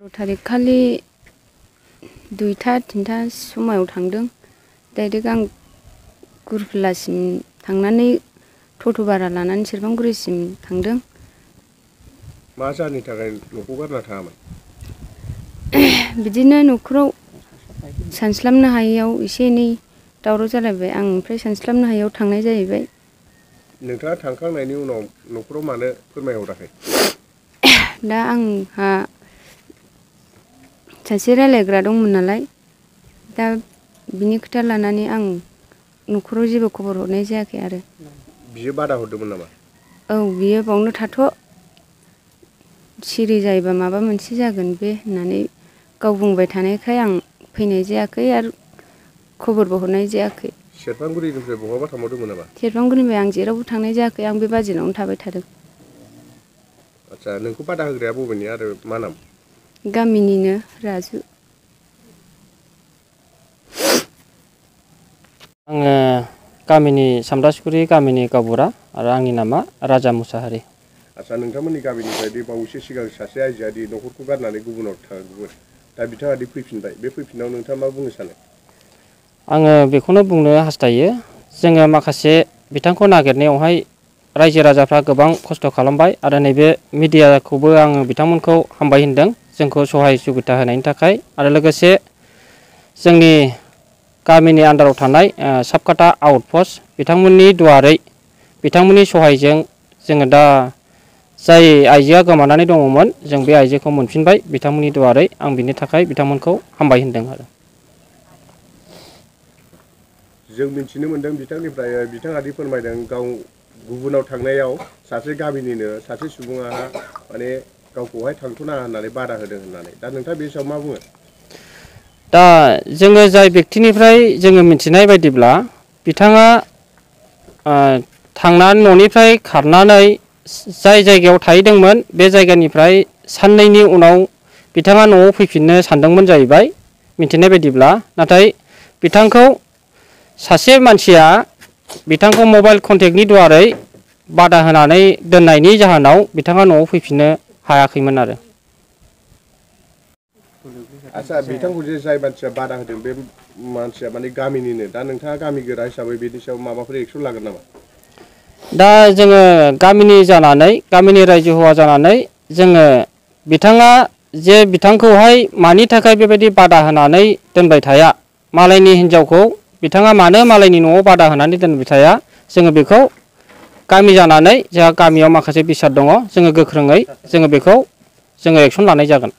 थारिख खालि 2टा-3टा समायाव थांदों। डाइरेक्ट आं गुरफिलासिम थांनानै टट' भारा लानानै सेरफांगुरिसिम थांदों। मा जाहोननि थाखाय न'खौ गारना थाङामोन? बिदिनो न'खराव सानस्लाबनो हायैयाव एसे एनै दावराव जालायबाय। आं ओमफ्राय सानस्लाबनो हायैयाव थांनाय जाहैबाय। नोंथाङा थांखांनायनि उनाव न'खराव मानो फोरमायहराखै? दा आंहा सासे रायलायग्रा दंमोन नालाय, दा बिनि खोथा लानानै आं न'खराव जेबो खबर हरनाय जायाखै आरो। बियो बादा हरदोंमोन नामा? औ, बियो बावनो थाथ', सिरि जायोबा माबा मोनसे जागोन बे होननानै गाव बुंबाय थानायखाय आं फैनाय जायाखै आरो खबरबो हरनाय जायाखै। सेरफांगुरिनिफ्राय बहाबा थांबावदोंमोन नामा? सेरफांगुरिनिफ्राय आं जेरावबो थांनाय जायाखै। आं बे बाजिनावनो थाबाय थादों। आदसा, नोंखौ बादा होग्राया बबेनि आरो मा नाम? गामिनिनो राजु। आङो गामिनि सामदासुरि गामिनि गावबुरा आरो आंनि नामा राजा मुसाहारि। आदसा, नोंथांमोननि गामिनिफ्राय बे बावैसो सिगां सासे आइजोआ दि न'खरखौ गारनानै गुबुनाव थाङो, दा बिथाङा दि फैफिनबाय, बे फैफिननायाव नोंथाङा मा बुंनो सानो? आङो बेखौनो बुंनो हास्थायो, जोङो माखासे बिथांखौ नागिरनायावहाय रायजो राजाफ्रा गोबां खस्थ' खालामबाय आरो नैबे मिडियाखौबो आङो बिथांमोनखौ हामबाय होनदों जोंखौ सहाय सुबिदा होनायनि थाखाय। आरो लोगोसे जोंनि गामिनि आन्दाराव थानाय साबकाटा आउटपस्ट बिथांमोननि दुवारै बिथांमोननि सहायजों जोङो दा जाय आइजोआ गोमानानै दङमोन जों बे आइजोखौ मोनफिनबाय बिथांमोननि दुवारै। आं बिनि थाखाय बिथांमोनखौ हामबाय होनदों आरो। जों मिथिनो मोन्दों बिथांनिफ्राय, बिथाङा दि फोरमायदों गाव गुबुनाव थांनायाव सासे गामिनिनो सासे सुबुङा माने गावखौहाय थांथ'नाङा होननानै बादा होदों होननानै। दा नोंथाङा बे सायाव मा बुङो? दा जोङो जाय बेक्तिनिफ्राय जोङो मिथिनाय बायदिब्ला बिथाङा थांनानै न'निफ्राय खारनानै जाय जायगायाव थाहैदोंमोन बे जायगानिफ्राय साननैनि उनाव बिथाङा न'आव फैफिननो सानदोंमोन जाहैबाय मिथिनाय बायदिब्ला। नाथाय बिथांखौ सासे मानसिया बिथांखौ मबाइल कन्टेक्टनि दुवारै बादा होनानै दोननायनि जाहोनाव बिथाङा न'आव फैफिननो हायाखैमोन आरो। आदसा, बिथांखौ जे जाय मानसिया बादा होदों बे मानसिया माने गामिनिनो, दा नोंथाङा गामि गोरा हिसाबै बेनि सायाव माबाफोर एक्सन लागोन नामा? दा जोङो गामिनि जानानै, गामिनि रायजो हौवा जानानै जोङो बिथाङा जे बिथांखौहाय मानि थाखाय बेबायदि बादा होनानै दोनबाय थाया, मालायनि हिनजावखौ बिथाङा मानो मालायनि न'आव बादा होनानै दोनबाय थाया, जोङो बेखौ गामि जानानै जोंहा गामियाव माखासे बिसाद दङ, जोङो गोख्रोङै जोङो बेखौ जोङो एक्सन लानाय जागोन।